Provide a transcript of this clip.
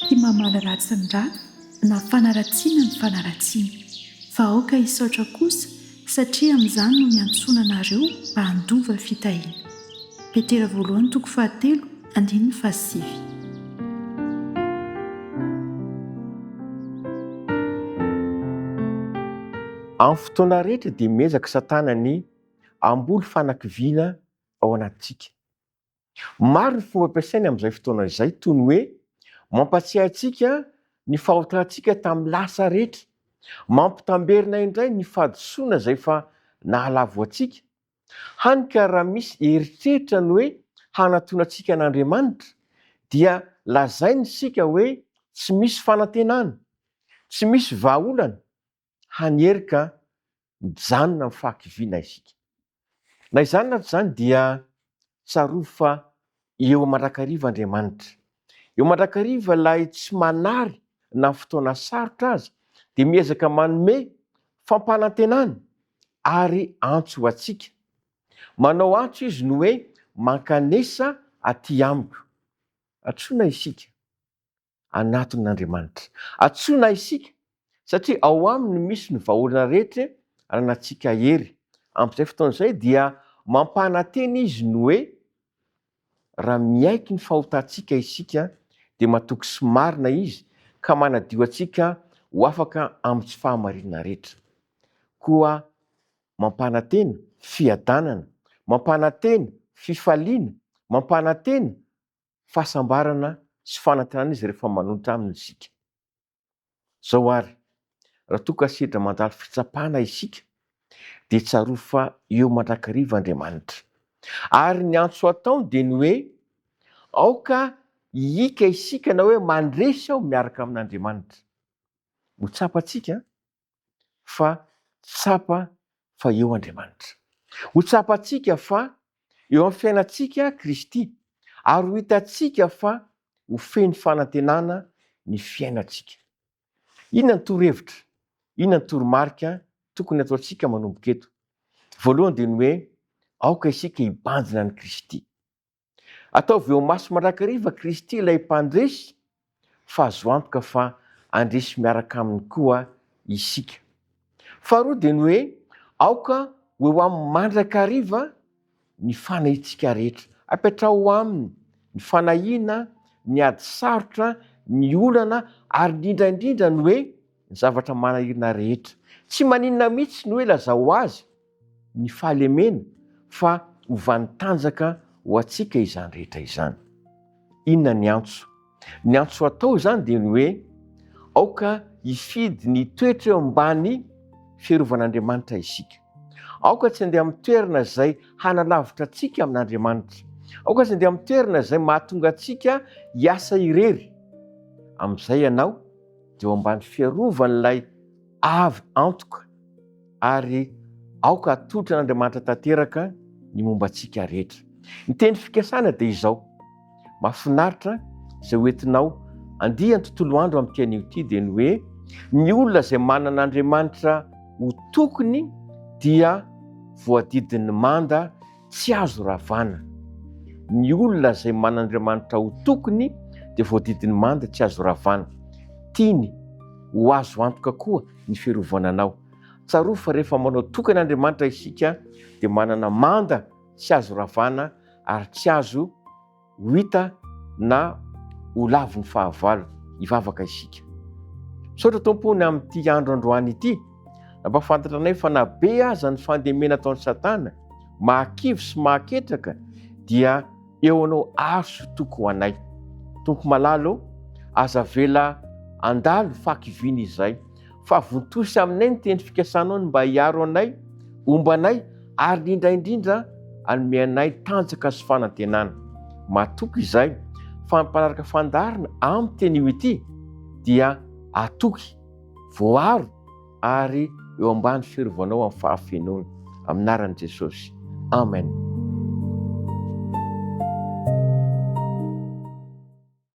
Tsy mamaly ratsy ny ratsy na fanaratsiana ny fanaratsiana, fa aoka hisaotra kosa satria amin'izany no niantsoana anareo mba handova fitahiana. Petera voalohany toko fahatelo andininy fahasivy. Amin'ny fotoana rehetra dia miezaka Satana ny hamboly fanakiviana ao anatintsika. Maro ny fomba ampiasainy amin'izay fotoana izay, toy ny hoe mampatsiahy antsika ny fahotantsika tamin'ny lasa rehetra, mampitamberina indray ny fahadisoana izay efa nahalavo antsika, hany ka raha misy eritreritra ny hoe hanatona antsika an'Andriamanitra, dia lazainy isika hoe tsy misy fanantenana, tsy misy vahaolana, hany hery ka mijanona amin'ny fahakiviana isika. Na izany na tsy izany dia tsarovy fa eo mandrakariva Andriamanitra. Eo mandrakariva ilay tsy manary na amin'ny fotoana sarotra aza dia miezaka manome fampanantenana ary antso ho antsika. Manao antso izy ny hoe mankanesa aty amiko. Antsoina isika. anatin'Andriamanitra. Antsoina isika satria ao aminy misy ny vahaolana rehetra ananantsika hery. Amin'izay fotoana izay dia mampanantena izy ny hoe raha miaiky ny fahotantsika isika dia matoky sy marina izy ka manadio antsika ho afaka amin'ny tsy fahamarinana rehetra. Koa mampanantena fiadanana, mampanantena fifaliana, mampanantena fahasambarana sy fanantenana izy rehefa manonitra aminy isika. Izao àry, raha toa ka sedra mandalo fitsapana isika, dia tsarovy fa eo mandrakariva Andriamanitra. Ary ny antso ataony dia ny hoe, aoka hihiaka isika na hoe mandresy aho miaraka amin'Andriamanitra. Ho tsapantsika fa tsapa fa eo Andriamanitra. Ho tsapantsika fa eo amin'ny fiainantsika Kristy ary ho hitantsika fa ho feno fanantenana ny fiainantsika. Inona ny torohevitra? Inona ny toromarika tokony hataontsika manomboka eto? Voalohany dia ny hoe aoka isika hibanjina an'i Kristy. Ataovy eo maso mandrakariva Kristy ilay Mpandresy fa azo antoka fa handresy miaraka Aminy koa isika. Faharoa dia ny hoe aoka ho eo Aminy mandrakariva ny fanahintsika rehetra. Apetraho ho Aminy ny fanahiana, ny ady sarotra, ny olana ary indrindra indrindra ny hoe ny zavatra manahirana rehetra. Tsy maninona mihitsy ny hoe lazao Azy ny fahalemena fa hovany tanjaka ho antsika izany rehetra izany. Inona ny antso? Ny antso atao izany dia ny hoe aoka hifidy ny toetra eo ambany fiarovan'Andriamanitra isika. Aoka tsy handeha amin'ny toerana izay hanalavitra antsika amin'Andriamanitra. Aoka tsy handeha amin'ny toerana izay mahatonga antsika hiasa irery. Amin'izay ianao dia eo ambany fiarovan'ilay avy antoka ary aoka hatolotra an'Andriamanitra tanteraka ny momba antsika rehetra. Ny teny fikasana dia izao, mahafinaritra izay hoentinao andiany tontolo andro amin'ity anio ity dia ny hoe ny olona izay manana Andriamanitra ho tokony dia voadidin'ny manda tsy azo ravana. Ny olona izay manana Andriamanitra ho tokony dia voadidin'ny manda tsy azo ravana. Tiany ho azo antoka koa ny fiarovana anao. Tsarovy fa rehefa manao tokana Andriamanitra isika dia manana manda tsy azo ravana ary tsy azo ho hita na ho lavin'ny fahavalo. Hivavaka isika. Misaotra Tompo ny amin'ity andro androany ity. Nampahafantatra anay fa na be aza ny fandemena ataon'i Satana, mahakivy sy mahaketraka, dia eo anao aro sy toky ho anay. Tompo malala ô, aza avela handalo fahakiviana izay, fa vontosy aminay ny teny fikasanao ny mba hiaro anay, homba anay, ary indrindra indrindra hanome anay tanjaka sy fanantenana. Matoky izay fa ny mpanaraka fandaharana amin'ny teny io ity dia hatoky, voaro ary eo ambany fiarovanao amin'ny fahafenoana. Amin'ny anaran'i Jesosy. Amen.